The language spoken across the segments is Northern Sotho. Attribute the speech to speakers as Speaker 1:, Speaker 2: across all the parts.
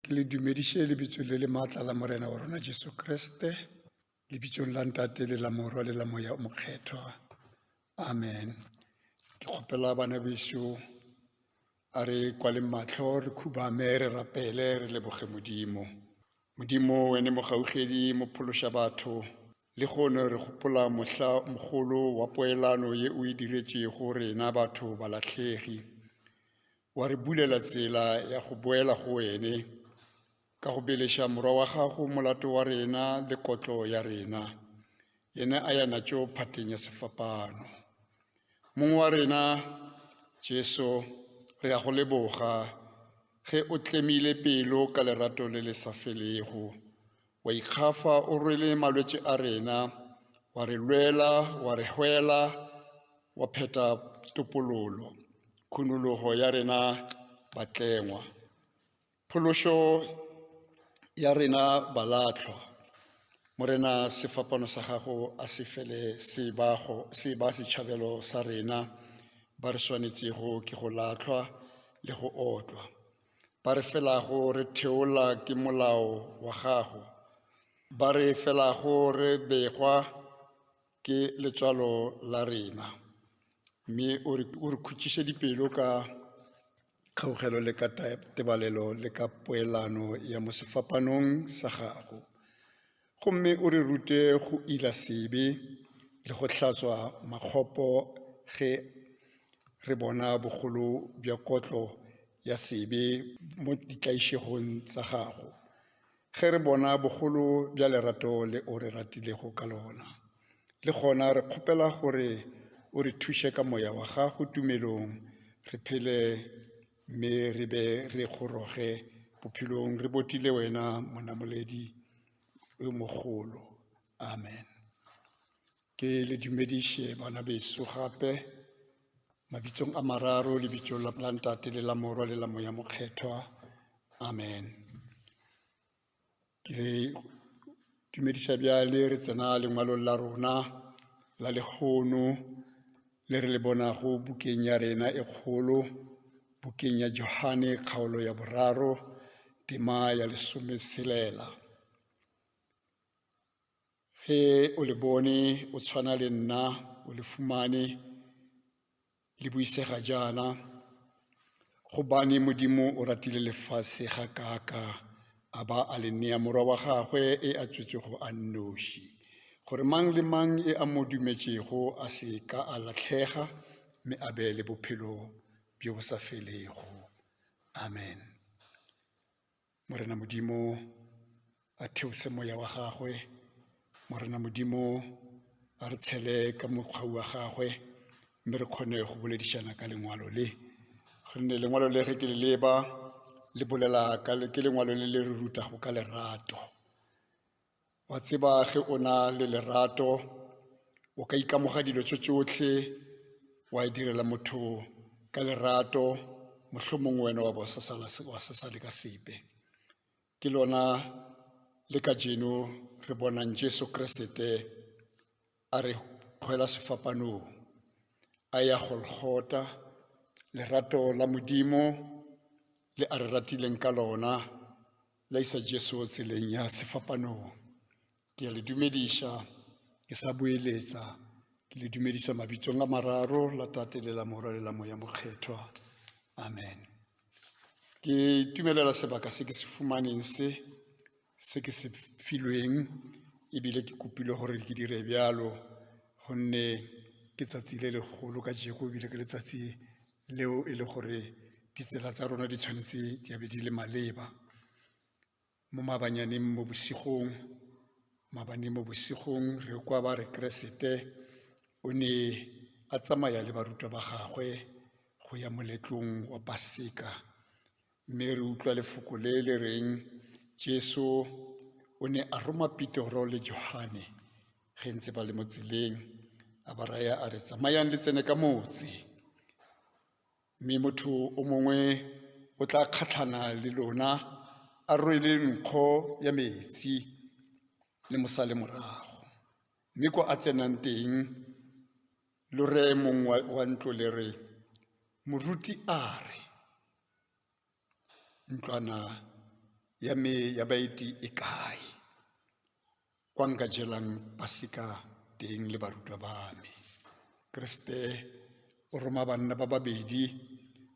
Speaker 1: Ke le dumediše lebitsong le le maatla la Morena wa rona Jesu Kriste, lebitsong la Ntate le la Morwa le la Moya o Mokgethwa. Amen. Ke kgopela bana bešo a re kwaleng mahlo re khubame re rapele re leboge Modimo. Modimo wene mogaugedi mophološa batho le gone re gopola mohla mogolo wa poelano ye o e diretšego rena batho balahlegi. Wa re bulela tsela ya go boela go wene ka go beleša morwa wa gago molato wa rena le kotlo ya rena, yena a ya natšo phateng ya sefapano. Mong wa rena Jesu, re a go leboga ge o tlemile pelo ka lerato le le sa felego, wa ikgafa o rwele malwetši a rena, wa re lwela, wa re hwela, wa phetha topololo, khunologo ya rena batlengwa, phološo ya rena balahlwa. Morena, sefapano sa gago a se fele se ba go se ba setšhabelo sa rena ba re swanetšego ke go lahlwa le go otlwa, ba re felago re theola ke molao wa gago, ba re felago re begwa ke letswalo la rena, mme o re khutšiše dipelo ka kgaugelo le ka tebalelo le ka poelano ya mo sefapanong sa gago. Gomme o re rute go ila sebe le go hlatswa makgopo ge re bona bogolo bja kotlo ya sebe mo ditlaišegong tsa gago. Ge re bona bogolo bja lerato le o re ratilego ka lona. Le gona re kgopela gore o re thuše ka moya wa gago tumelong, re phele mme re be re goroge bophelong re botile wena Monamoledi yo mogolo. Amen. Ke le dumediše bana beso gape mabitsong a mararo, lebitso la Ntate le la Morwa le la Moya Mokgethwa. Amen. Ke le dumediša bjale re tsena lengwalong la rona la lekgono le re le bonago bukeng ya rena e kgolo, bukeng ya Johane kgaolo ya boraro tema ya lesomeselela. Ge o le bone o tshwana le nna o le fumane le buisega jaana, gobane Modimo o ratile lefase gakaaka a ba a le nea morwa wa gagwe e a tswetšwego a nnoši, gore mang le mang e a mo dumetšego a se ka a lahlega mme a be le bophelo bjo bo sa felego. Amen. Morena Modimo a theose moya wa gagwe, Morena Modimo a re tshele ka mokgwa wa gagwe mme re kgone go boledišana ka lengwalo le. Gonne lengwalo le ge ke le leba le bolela ka ke lengwalo le le re rutago ka lerato. Wa tseba ge o na le lerato o ka ikamoga dilo tše tšohle wa direla motho ka lerato, mohlomongwe wena wa ba wa sa sa le ka sepe. Ke lona le kajeno re bonang Jesu Kriste a re hwela sefapanong, a ya Golgotha, lerato la Modimo le a re ratileng ka lona. La isa Jesu tseleng ya sefapanong. Ke a le dumediša, ke sa boeletsa, ke le dumedisa mabitsong a mararo, la Tate le la Morwa le la Moya Mokgethwa. Amen. Ke itumelela sebaka se ke se fumaneng se, se ke se filweng, ebile ke kopilwe gore ke dire bjalo, gonne ke tsatsi le legolo kajeko ebile ke letsatsi leo e le gore ditsela tsa rona di tshwanetse di be di le maleba. Mo maabanyaneng mo bosigong, maabane mo bosigong re kwa ba re Keresete o ne a tsamaya le barutwa ba gagwe go ya moletlong wa paseka, mme re utlwa lefoko le le reng Jesu o ne a roma Petero le Johane ge ntse ba le mo tseleng a ba raya a re tsamayang le tsene ka motse. Mme motho o mongwe o tla kgatlhana le lona a rwele nkgo ya metsi le mo sale morago, mme kwa a tsenang teng lo reye mong wa ntlo le re, Moruti a re, ntlwana. ya me ya baeti e kae kwa nka jelang paseka teng le barutwa ba me keresete o roma banna ba babedi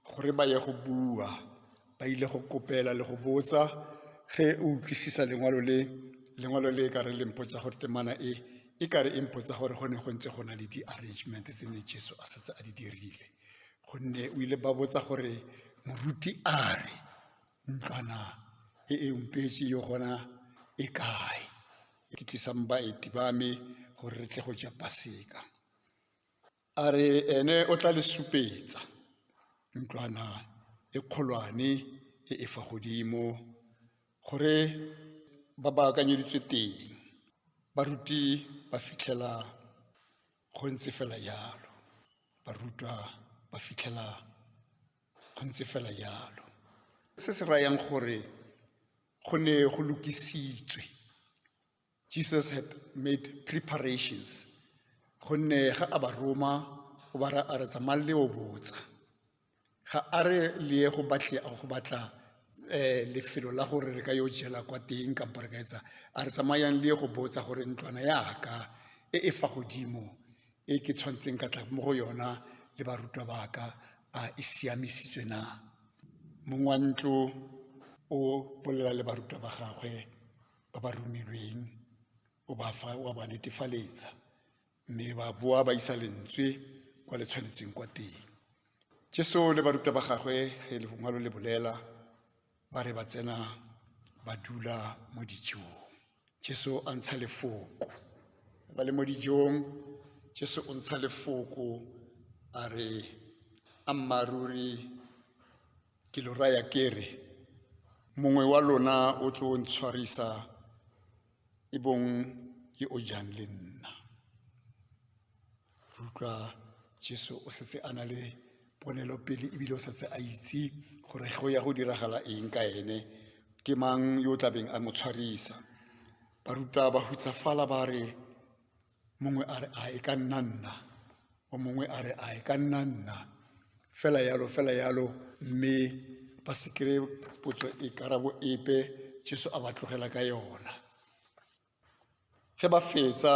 Speaker 1: gore ba ye go bua ba ile go kopela le go botsa ge o utlwisisa lengwalo le lengwalo le ka re le mpotsa gore temana e e ka re e mpotsa gore go ne go ntse go na le di-arrangement tse ne jesu a setse a di dirile gonne o ile ba botsa gore moruti a re ntlwana e e mpetse yo gona e kae ke tlisang baeti ba me gore re tle go ja paseka a re ene o tla le supetsa ntlwana e kgolwane e e fa godimo gore ba baakanyeditswe teng baruti ba fitlhela go ntse fela jalo barutwa ba fitlhela go ntse fela jalo se se rayang gore go ne go lokisitswe Jesus had made preparations gonne ga a ba roma o ba ra a re tsamayang le o botsa ga a re le ye go batle go batla um lefelo la gore re ka yo jela kwa teng kampo re ka etsa a re tsamayang le ye go botsa gore ntlwana yaka e e fa godimo e ke tshwanetseng ka tla mo go yona le barutwa ba ka a e siamisitswe na mong wa ntlo o bolela le barutwa ba gagwe ba ba romilweng o ba fa wa ba netefaletsa mme ba boa ba isa lentswe kwa le tshwanetseng kwa teng jesu le barutwa ba gagwe ge lengwalo le bolela ba re ba tsena ba dula mo dijong jesu a ntsha lefoko ba le mo dijong jesu o ntsha lefoko a re ammaaruri Ke lo raya ke re, mongwe wa lona o tlo ntshwarisa e bong yo o jang le nna. Re utlwa Jesu o setse a na le ponelopele ebile o setse a itse gore go ya go diragala eng ka ene, ke mang yo o tlabeng a mo tshwarisa. Barutwa ba hutsafala ba re, mongwe a re a e ka nna nna o mongwe a re a e ka nna nna fela yalo fela yalo mme ba se kry-e potso e karabo epe jesu a ba tlogela ka yona ge ba fetsa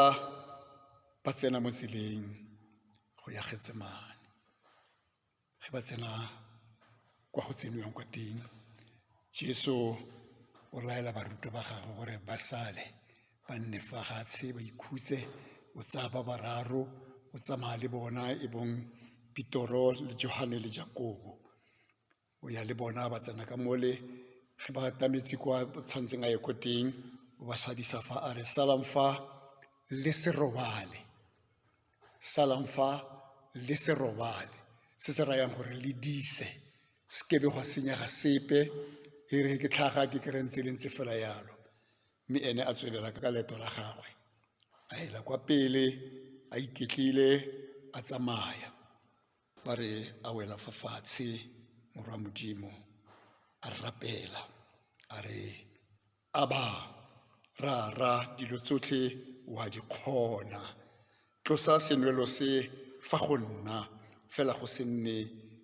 Speaker 1: ba tsena mo tseleng go ya getsemane ge ba tsena kwa go tseniwang kwa teng jesu o laela barutwa ba gagwe gore ba sale ba nne fa gatshe ba ikhutse o tsaya ba bararo o tsamaya le bona e bong Petoro le Johane le Jakobo o ya le bona ba tsena ka mole ge ba atametse kwa tshwanetseng a ye ko teng o ba sadisa fa a re salang fa le se robale salang fa le se robale se se rayang gore le dise se kebe gwa senyega sepe e re ke tlhaga ke kry ntse le ntse fela yalo mme ene a tswelela ka leeto la gagwe a ela kwa pele a iketlile a tsamaya ba re a wela fa fatshe morwa modimo a rapela a re Aba, Rara, dilo tsotlhe wa di kgona. Tlosa senwelo se fa go nna, fela go se nne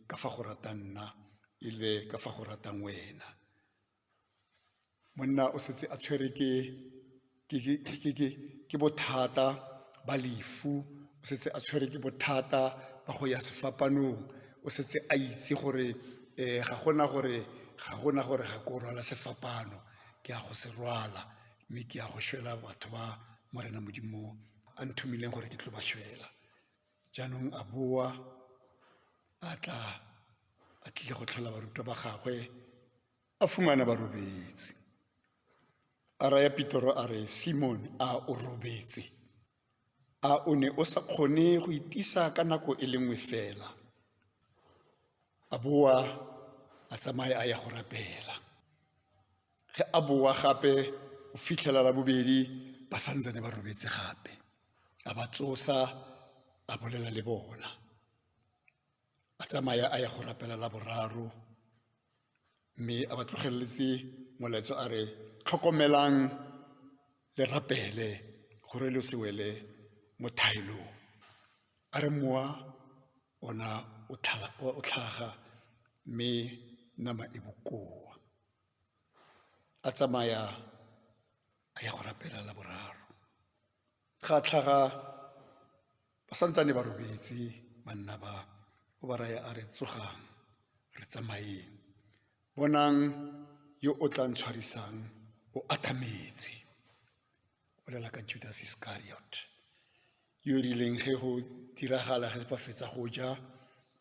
Speaker 1: ka fa go ratang nna, e le ka fa go ratang wena. Monna o setse a tshwere ke ke bothata ba lefu, o setse a tshwere ke bothata ba go ya sefapanong, o setse a itse gore ga gona gore ga gona gore ga ko rwala sefapano ke a go se rwala mme ke a go shwela batho ba Morena Modimo a nthomileng gore ke tlo ba shwela. Jaanong a boa a tla a tlile go tlhola barutwa ba gagwe a fumana ba robetse. A raya Petoro a re, Simone, a o robetse? A o ne o sa kgone go itisa ka nako e le nngwe fela? A boa a tsamaya a ya go rapela. Ge a boa gape o fitlhela la bobedi ba santsane ba robetse gape. A ba tsosa a bolela le bona. A tsamaya a ya go rapela la boraro mme a ba tlogeletse molaetso a re tlhokomelang le rapele gore lo se wele mo thaelong a re mowa ona o tlhaga mme nama e bokoa. A tsamaya a ya go rapela la boraro. Ga tlhaga ba santsane ba robetse banna ba, o ba raya a re tsogang re tsamayeng. Bonang yo o tla ntshwarisang o atametse. Bolela ka Judas Iscariot yo e rileng ge go diragala ge ba fetsa go ja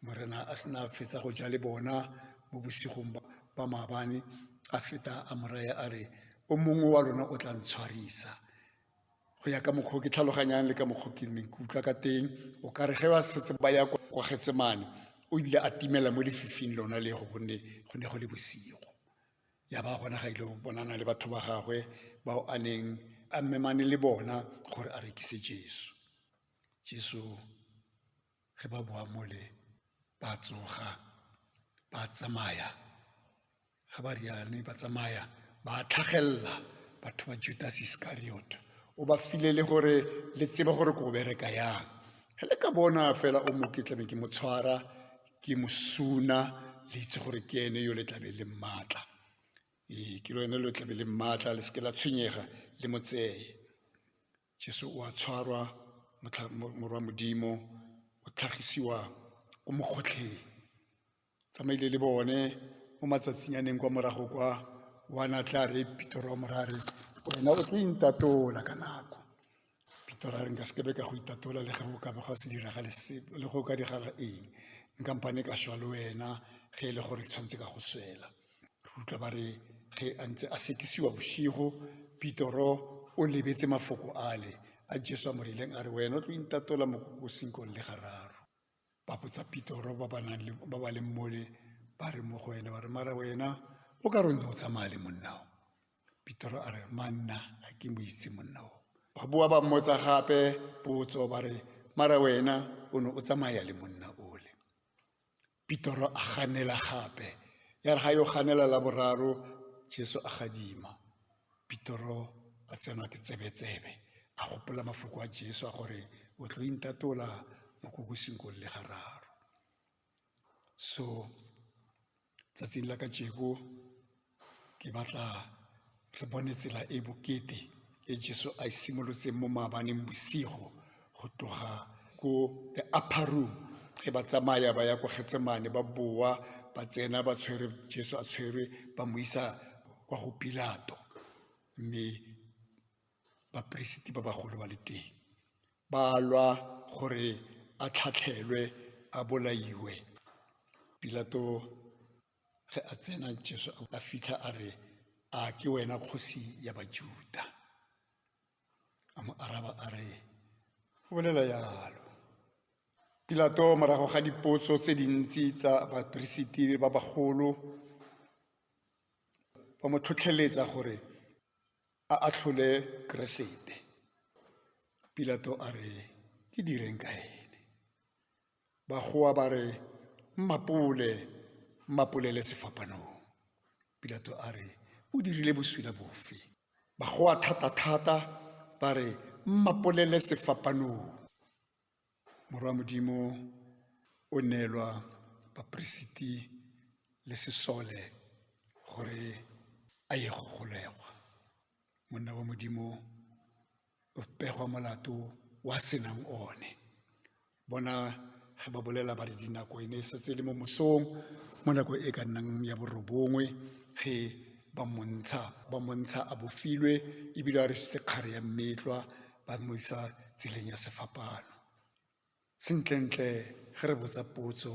Speaker 1: morena a sena fetsa go ja le bona mo bosigong ba maabane a feta a mo raya a re o mongwe wa lona o tla ntshwarisa go ya ka mokgwa o ke tlhaloganyang le ka mokgwa o ke neng ke utlwa ka teng o kare ge ba setse ba ya kwa Getsemane o ile a timela mo lefifing lona lego gonne go ne go le bosigo. Ya ba gona ga ile go bonana le batho ba gagwe bao a neng a memane le bona gore a rekise Jesu. Jesu ge ba boa mole ba tsoga ba tsamaya ga ba riane ba tsamaya ba tlhagelela batho ba Judas Iscariot o ba file le gore le tsebe gore ko bereka yang ge le ka bona fela o mo ke tlabe ke mo tshwara ke mo suna le itse gore ke ene yo le tlabe le mmatla ee ke lone lo tlabe le mmatla le seke la tshwenyega le mo tseye Jesu o a tshwarwa morwa Modimo o tlhagisiwa ko mokgotlheng tsamaile le bone mo matsatsing a neng kwa morago kwa wa na tla re Petoro wa morare wena o tlo intatola ka nako Petoro a re nka seke be ka go itatola le ge go ka be go se diragale sepe le go ka diragala eng nkampane ka šwa le wena ge e le gore ke tshwanetse ka go swela. Re utlwa ba re ge a ntse a sekisiwa bosigo Petoro o lebetse mafoko ale a Jesu a mo rileng a re wena o tlo intatola mo kokosing le gararo. Ba botsa Petoro ba ba nang le ba ba leng mole ba re mo go ene ba re mara wena o ka re o ntse o tsamaya le monna o. Petoro a re manna a ke mo itse monna o. Ba boa ba mmotsa gape potso ba re mara wena o ne o tsamaya le monna ole. Petoro a ganela gape ya re ga yo ganela la boraro Jesu a gadima. Petoro a tsenwa ke tsebe-tsebe a gopola mafoko a Jesu a gore o tlo intatola mo kokosing le gararo. So tsatsing la kajeko ke batla re bone tsela e bokete e Jesu a e simolotseng mo maabaneng bosigo go tloga ko the upper room ge ba tsamaya ba ya ko Getsemane ba boa ba tsena ba tshwere Jesu a tshwerwe ba mo isa kwa go Pilato mme baperesiti ba bagolo ba le teng ba lwa gore a tlhatlhelwe a bolaiwe. Pilato ge a tsena Jesu a fitlha a re a ke wena kgosi ya Bajuda a mo araba a re go bolela yalo. Pilato morago ga dipotso tse dintsi tsa baperesiti ba bagolo ba mo tlhotlheletsa gore a atlhole Keresete. Pilato a re ke direng ka ene? Ba goa ba re mmapole, mmapolele sefapanong. Pilato a re o dirile bosula bofe? Ba goa thata-thata ba re mmapolele sefapanong. Morwa Modimo o neelwa baperesiti le sesole gore a ye go golegwa. Monna wa Modimo o pegwa molato wa senang one. Bona ge ba bolela ba re dinako e ne e setse e le mo mosong mo nako e ka nnang ya borobongwe ge ba montsha ba montsha a bofilwe ebile a rwesitswe kgare ya mmetlwa ba mo isa tseleng ya sefapano. Sentlentle ge re botsa potso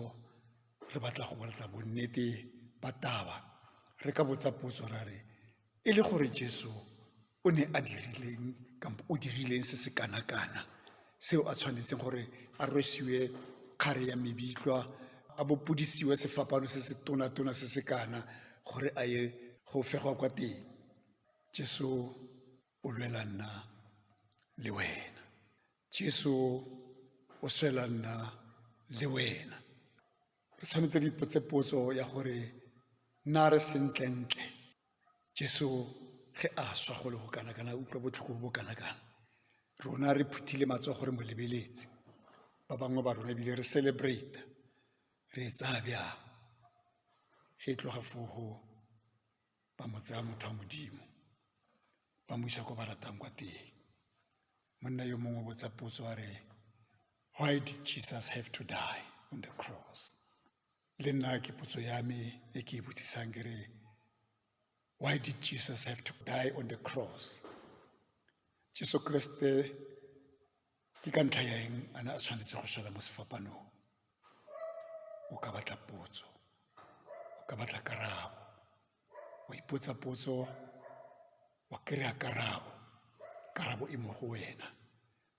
Speaker 1: re batla go batla bonnete ba taba re ka botsa potso ra re e le gore Jesu o ne a dirileng kampo o dirileng se se kana-kana seo a tshwanetseng gore a rwesiwe kgare ya mebitlwa a bopodisiwe sefapano se se tona-tona se se kana gore a ye go fegwa kwa teng. Jesu o lwela nna le wena, Jesu o swela nna le wena. Re tshwanetse re ipotse potso ya gore na re sentlentle Jesu ge a swa go le go kana-kana utlwa botlhoko bo bo kana-kana rona re phuthile matsogo re mo lebeletse ba bangwe ba rona ebile re celebrate re e tsaya bjang ge e tloga foo. Ba mo tsaya motho wa Modimo, ba mo isa ko ba ratang kwa teng. Monna yo mongwe o botsa potso a re, why did Jesus have to die on the cross? Le nna ke potso ya me e ke e botsisang ke re, why did Jesus have to die on the cross? Jesu Kriste ke ka ntlha ya eng a ne a tshwanetse go swela mo sefapanong? O ka batla potso, o ka batla karabo, wa ipotsa potso, wa kry-a karabo, karabo e mo go wena.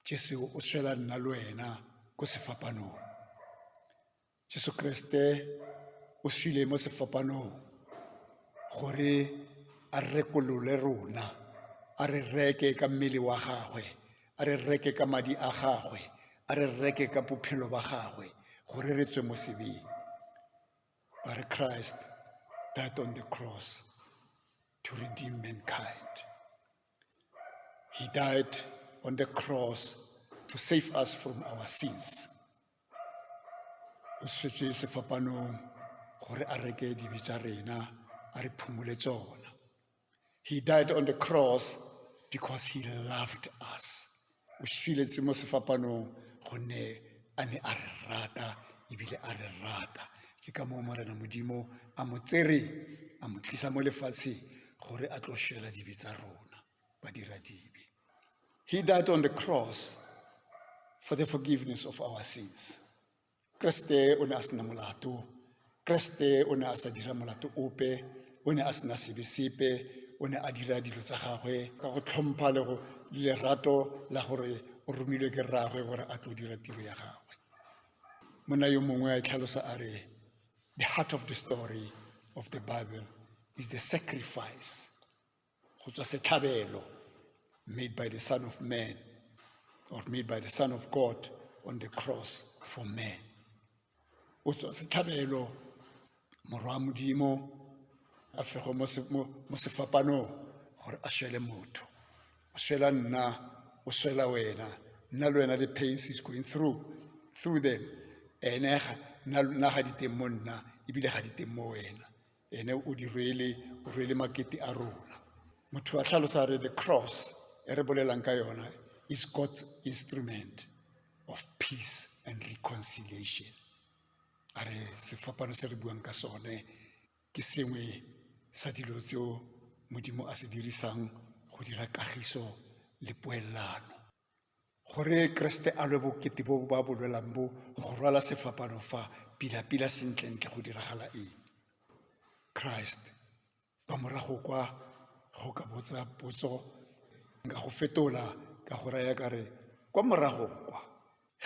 Speaker 1: Jesu o swela nna le wena ko sefapanong. Jesu Kriste o swile mo sefapanong gore a rekolole rona, a re reke ka mmele wa gagwe, a re reke ka madi a gagwe, a re reke ka bophelo ba gagwe gore re tswe mo sebeng. Ba re Christ died on the cross to redeem mankind. He died on the cross to save us from our sins. O swetse sefapanong gore a reke dibe tša rena, a re phumole tsona. He died on the cross because he loved us. O swiletse mo sefapanong gonne a ne a re rata ebile a re rata. Ke ka moo Morena Modimo a mo tsereng a mo tlisa mo lefatsheng gore a tlo swela dibe tsa rona badiradibe. He died on the cross for the forgiveness of our sins. Kreste o ne a sena molato. Kreste o ne a sa dira molato ope, o ne a sena sebe sepe, o ne a dira dilo tsa gagwe ka go tlhompha le go lerato la gore o romilwe ke rraagwe gore a tlo dira tiro ya gagwe. Monna yo mongwe a tlhalosa a re, the heart of the story of the Bible is the sacrifice go tswa setlhabelo made by the Son of Man or made by the Son of God on the cross for man. O tswa setlhabelo morwa Modimo a fego mo sefapanong gore a swele motho. O swela nna, o swela wena. Nna le wena the pains is going through through them. Ene nna ga di teng mo nna ebile ga di teng mo wena. Ene o di rwele, o rwele makete a rona. Motho a tlhalosa re the cross e re bolelang ka yona is God's instrument of peace and reconciliation. A re sefapano se re buang ka sone ke sengwe sa dilo tseo Modimo a se dirisang go dira kagiso le poelano. Gore Keresete a lwe bokete bo ba bo lwelang bo go rwala sefapano fa pila-pila sentlentle go diragala eng? Christ ba morago kwa go ka botsa potso nka go fetola ka go raya ka re kwa morago kwa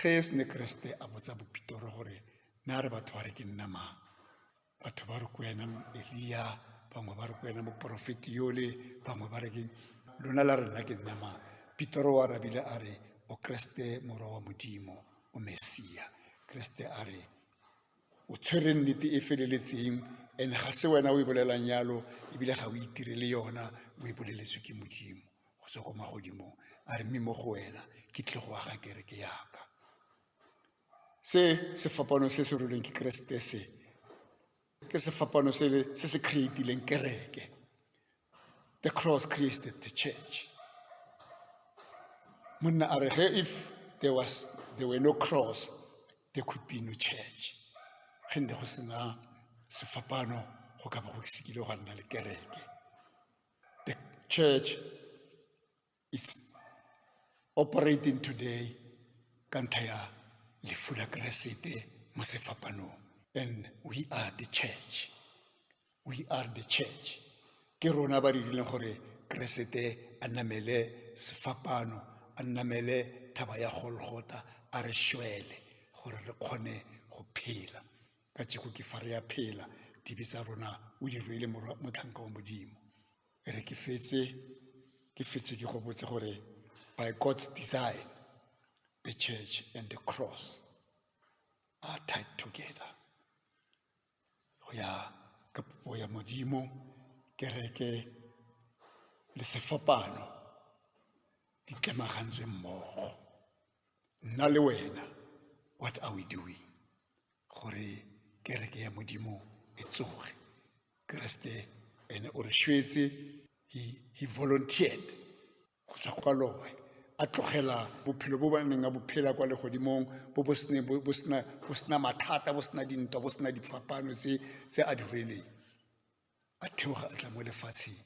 Speaker 1: ge se ne Keresete a botsa boPitoro gore na re batho ba re ke nna mang? Batho ba re ko wena Elia, bangwe ba re ko wena moporofeti yole, bangwe ba re ke lona la re nna ke nna mang? Petoro o arabile a re o Kreste morwa wa Modimo, o Mesia. Kreste a re o tshwere nnete e feleletseng and ga se wena o e bolelang yalo ebile ga o itirele yona, o e boleletswe ke Modimo go tswa ko magodimong. A re mme mo go wena ke tlile go aga kereke yaka. Se sefapano se se rwelweng ke Keresete se ke sefapano se se se create-ileng kereke. The cross created the church. Monna a re ge if there was there were no cross there could be no church. Ge nne go sena sefapano go ka ba go se kile gwa nna le kereke. The church is operating today ka ntlha ya lefu la Keresete mo sefapanong. And we are the church. We are the church. Ke rona ba dirileng gore Keresete a namele sefapano, a namele thaba ya Golgotha, a re shwele gore re kgone go phela. Ka tšeko ke fa re ya phela, dibe tsa rona o di rwele motlhanka wa Modimo. E re ke fetse, ke fetse ke go botse gore by God's design, the church and the cross are tied together. Go ya ka popo ya Modimo, kereke le sefapano di tlemagantswe mmogo. Nna le wena, what are we doing? Gore kereke ya Modimo e tsoge. Kreste Ene o re šwetse, he, he volunteered go tswa kwa loe a tlogela bophelo bo ba neng a bophela kwa legodimong bo bo sene bo sena bo sena mathata bo sena dintwa bo sena difapano tse tse a di rweleng a theoga a tla mo lefatsheng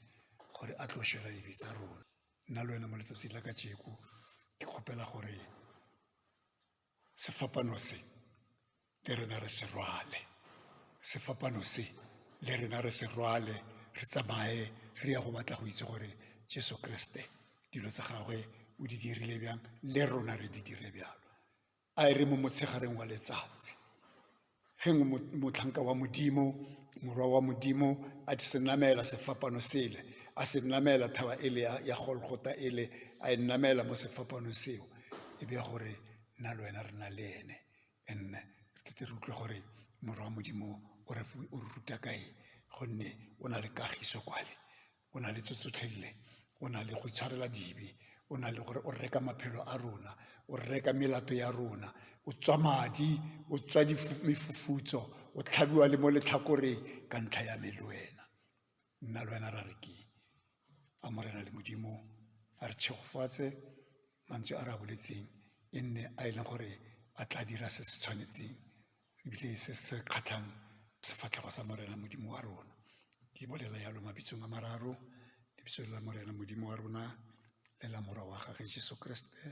Speaker 1: gore a tlo shwela dibe tsa rona nna le wena mo letsatsing la kajeko ke kgopela gore sefapano se le rena re se rwale sefapano se le rena re se rwale re tsamaye re ya go batla go itse gore Jesu Kriste dilo tsa gagwe o di dirile bjang le rona re di dire bjalo a e re mo motshegareng wa letsatsi ge motlhanka wa modimo morwa wa modimo a se namela sefapano sele a se namela thaba ele ya golgota ele a e namela mo sefapanong seo e be gore nna le wena re na le ene and re tletse re utlwe gore morwa wa modimo o re ruta kae gonne o na le kagiso kwale o na le tsotsotlhelele o na le go itshwarela dibe o na le gore o reka maphelo a rona o reka melato ya rona o tswa madi o tswa mefufutso o tlhabiwa le mo letlhakoreng ka ntlha ya me le wena nna le wena ra re ke a morena le modimo a re tshegofatse mantswe a re a boletseng e nne a e leng gore a tla dira se se tshwanetseng ebile se se kgatlhang sefatlhego sa morena modimo wa rona ke bolela yalo mabitsong a mararo lebitso la morena modimo wa rona le la morwa wa gage jesu kriste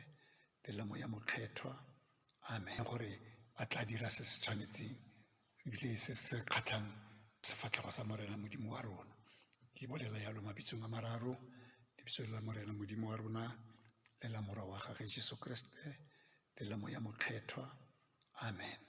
Speaker 1: le la moya mokgethwa amen gore a tla dira se se tshwanetseng ebile se se kgatlhang sefatlhego sa morena modimo wa rona ke bolela yalo mabitsong a mararo lebitso la morena modimo wa rona le la morwa wa gage jesu kriste le la moya mokgethwa amen.